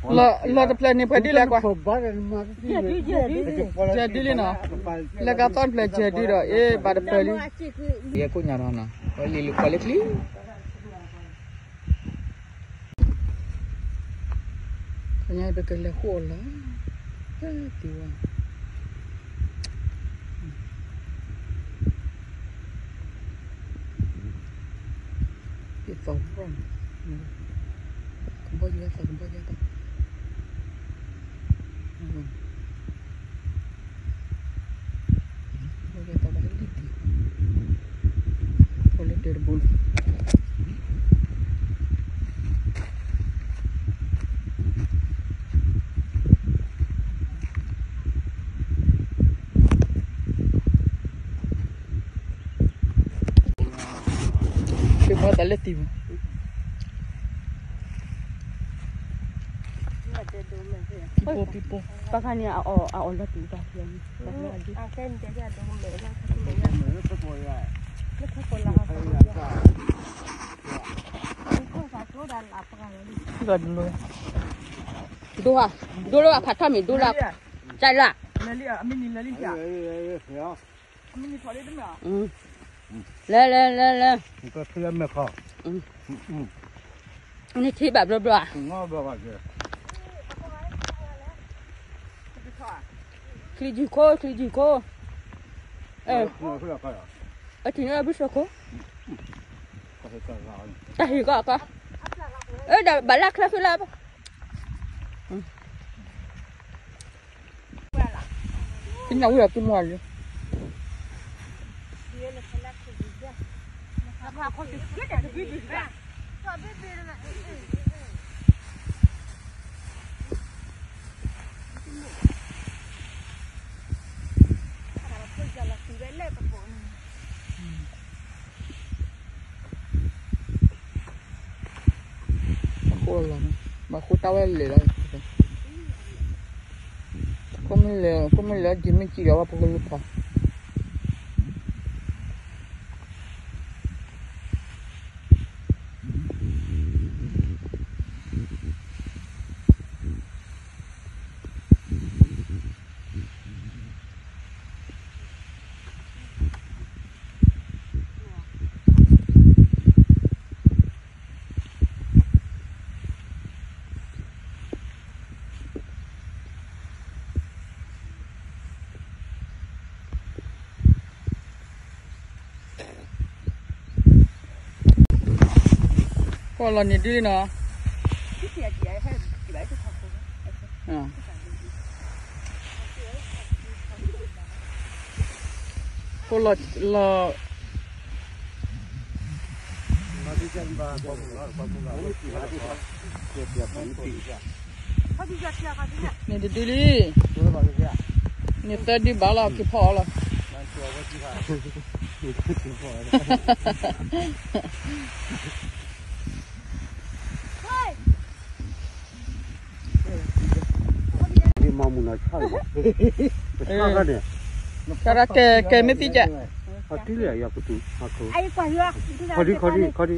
လီၤတဖျၢၣ်န့ၣ် ပှဲၤဒ်လဲၣ်ကွၢ်, ယဲၢ်ဒုလံနီၤ, လၢကသီၣ်တဖျၢၣ်ယဲၢ်ဒုဒီး အ့ၣ် ဘၣ်တဖျၢၣ်လံ, ယဲၢ်ကိၣ်ညါနီၤနီၤ, ပှၤလံၤလံၤကွၢ်လၢချံ ပကလဲၤဃိၣ်အီၤလီၤ, တၢ်တံၤဝါ, ယသီၣ်ရၣ်, ကဘီယူၤသီၣ် ကဘီယူၤသီၣ်, ကဘီယူၤသီၣ်ဘၣ်လံတံၤ, အိၣ်လၢဒၢးတဘိန့ၣ် ကဘီသးလၢတံၤမး, ပံၤပိာ်ပံၤပိာ်, ပှၤခါန့ၣ် အအီၣ်လီၤတံၤတၢ်ဖျၢၣ်န့ၣ်, ဒိၣ်, ဒိၣ်လၢဖးထီၣ်မ့ၢ်ဒိၣ်လၢ, ကလၢ, လဲၤလဲၤလဲၤလဲၤ, နထံၣ်ဘၣ်ဘျီဘျီဧါ, ချံယုၢ်ခိၣ် ချံယုၢ်ခိၣ်, အထံၣ်န့ၣ်ဘုၣ်စၢၤခိၣ်, တၢ်ဟ့ၣ်ကီၢ်ကီၢ်, အၢ ဒီးဘၣ်လၢချၢဃုလၢ ကညးဝံၤဒီးကမီၤလံ. အဃိလီၤ, ဘၣ်ဃိတၢ်ဝဲလဲၤလီၤ, ခိၣ်မ့ၢ်လဲၤ ခိၣ်မ့ၢ်လဲၤ ယမ့ၢ်စံးဒီးဝဲပကလူၤဖီ ကိးလီၤန့ၣ်ဒုလံနီၤ, ကိးလီၤလီၤ န့ၣ်တဒုလံ, န့ၣ်သၢဒုဘၣ်လီၤ က့ၤဖီအီၤလီၤ. မၤမုာ်နီၤဆၣ်လီၤ, ဆၣ်ခါန့ၣ်, ကဲမ့ၢ်သံကဲ, အတုၤလၢယၤကတူၢ်, ခီဒံခီဒံခီဒံ, မ့ၢ်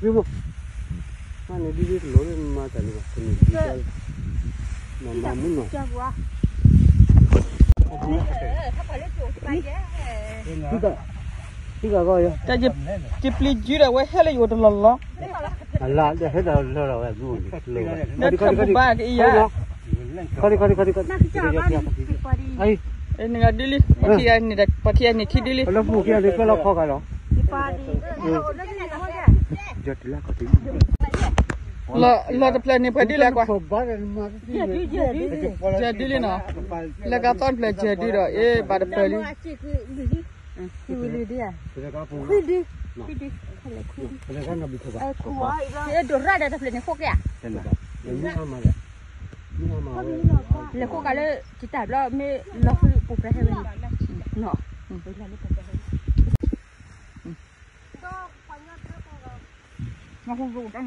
မိၢ်, မၤန့ၣ်ဒ်ဒ်တလိၣ်လၢမၤတၢ်န့ၣ်ဘၣ်, မၤမုာ်နီၤ ယပျံၤယုၢ်ဒီးဝဲဟဲလၢယအိၣ်တလီၢ်လီၢ်, အလါဒီးဟဲတၢ်လၢလီၤဝဲ, လၢထးပူၤဘၣ်ကအံၤယၤ, ခီဒံခီဒံခီဒံ, နဂၤဒုလံ, ပှၤခံဂၤန့ၣ်ဒီး ပှၤခံဂၤန့ၣ်ခံဒုလံ, လၢပူၤခံဂၤန့ၣ် ကဲလီၤခီဂၤလီၤ, လီၤတဖျၢၣ်န့ၣ် ပှဲၤဒ်လဲၣ်ကွၢ်, ယဲၢ်ဒုလံနီၤ, လၢကသီၣ်တဖျၢၣ်ယဲၢ်ဒုဒီး အ့ၣ် ဘၣ်တဖျၢၣ်လံ. ခွံဒု, ခွံဒု, ခွံဒု, ဒိၣ်ရၣ်ဒီးတဖျၢၣ်န့ၣ်ဃိက့ၤဧါ, လဲၤဃိက့ၤလၢ ကတၢ်ဘျီမ့ၢ်လီၤဃုပူၤဖျဲးဟဲဝဲ, နီၤ, န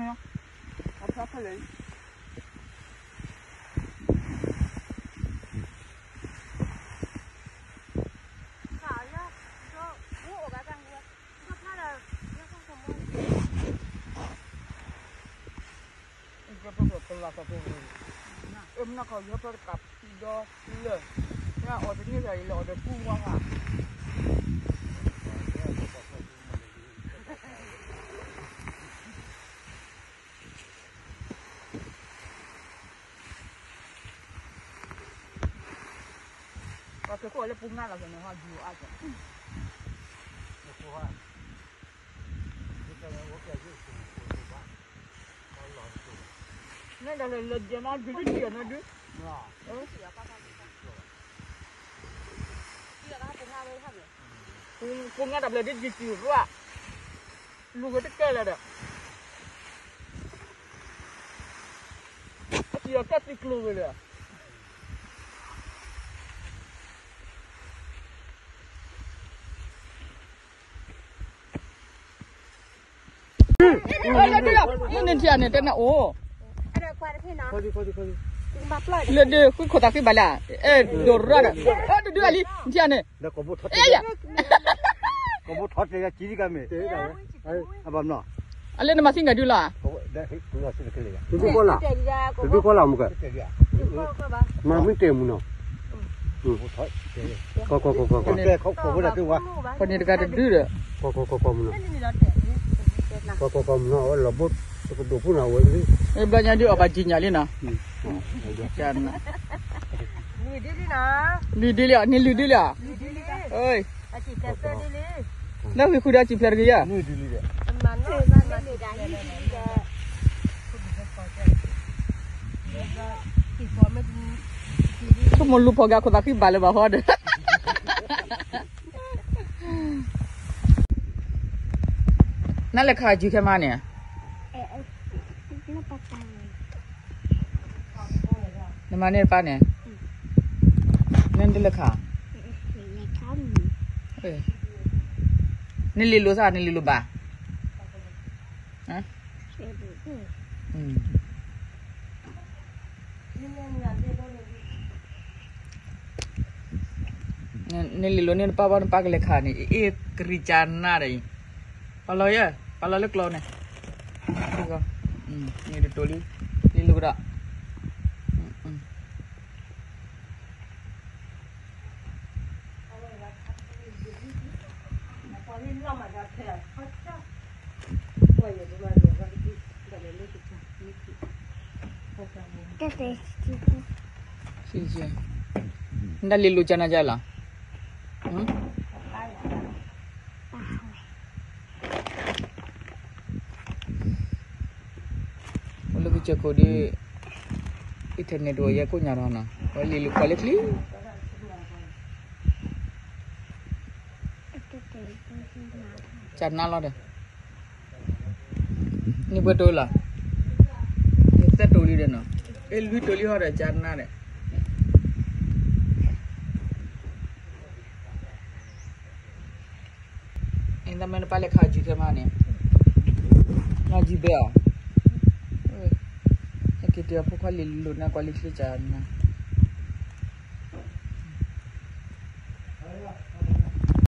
ီၤ, ခါလၢ လီၤသီၣ်ဖဲန့ၣ်, အမနၢ်ခီယဟၢဖၢတကးဖံဒီလၢာ်, အီၣ်တန့ၢ်ဒီးအံၤလၢအီၣ်ဒီးကူဝါဟး, ပှၤကဲခိၣ်လၢပူၤငါလီၤကန့ၣ်ဟီ ယူၤအါက န့ၣ်ဒီးလၢလၢယဲမးဒုးဒုးယဲမးဒုး, ပူၤငါတၢ်ဖျၢၣ်ဒုးယံၤစံၤရၣ်, လူၤဝဲတကဲလၢာ်ဒီး, အစံၤအီၤကဲသံကျိၤဝဲလၢာ် လၢဒုးလီၤ, လၢန့ၣ်ထံၣ်န့ၣ် တနအိၣ်, လၢဒုးဃုခိၣ်သးဃံဘၣ်လၢ, အဲၣ်ဒိးရၢ်ဒီး, အဲၣ်ဒုးဒုးအလံ နထံၣ်န့ၣ်, အဲၣ်ယၤ, အလၢနမၤသံဂၤဒုးလီၤ, မ့ၢ်တဲမူနီၤ, ကီကီကီကီ, န့ၣ်တဂၤတဒုဒီး, ကီကီကီမူနီၤ, ကီကီကီမူနီၤ အဝဲလီၤဘိတကဒိၣ်ဖိနီၤ အဝဲလံ, ဘျီညါဒုးအီၣ်ဘၣ်ကံညၣ်လံနီၤ, လုၢ်ဒုလံ, နလုၢ်ဒုလံဧါ, လၢဂ့ၤဃုာ်ဒီးစံၣ်ဖျဲးတဂ့ၤ, ဆိကမိၣ်လူၤဖီၣ်က့ၤအခိၣ်သးဃံဘၣ်လၢၤဘၣ် ဟီဒီး, နလဲၤခးယုၢ်ခဲမးန့ၣ်, နမၤန့ၢ်တပၢ်န့ၣ်, နတလဲၤခး, နလံၤလိာ်သး နလံၤလိာ်ဘၣ် နလံၤလိာ်န့ၢ်နပၢ်ဘၣ် နပၢ်ကလဲၤခးန့ၣ် အ့ၣ်ကရံၣ်ကၠါနါဒီးအံၤ, ပာ်လီၤယဲ, ပာ်လီၤလၢကျိာ်န့ၣ်, န့ၣ်တတိၤလံ, လံၤလိာ်ကဒီး နတၢ်လံၤလိာ်ကၠါနါယါလီၤ, အိၣ်လၢကစၢၢ်ခိၣ်ဒီး internet တအိၣ်ယဲကိးညါဒီးနီၤ, ဝဲလံၤလိာ်ကွၢ်လၢချံ ကၠါနါလီၤဒီး, န့ၣ်ပှဲၤတိၤလီၤ, န့ၣ်သၢတိၤလံဒီးနီၤ, အဲၣ်လွံၢ်တိၤလံဟီဒီးကၠါနါဒီး, အံၤသးမ့ၢ်နပၢ်လဲၤခးယုၢ်ခဲမးန့ၣ်, နယုၢ်ဘဲအီၤ, ဟဲက့ၤတုၤအဖိခွါလံၤလိာ်နါကွၢ်လၢချံကၠါနါ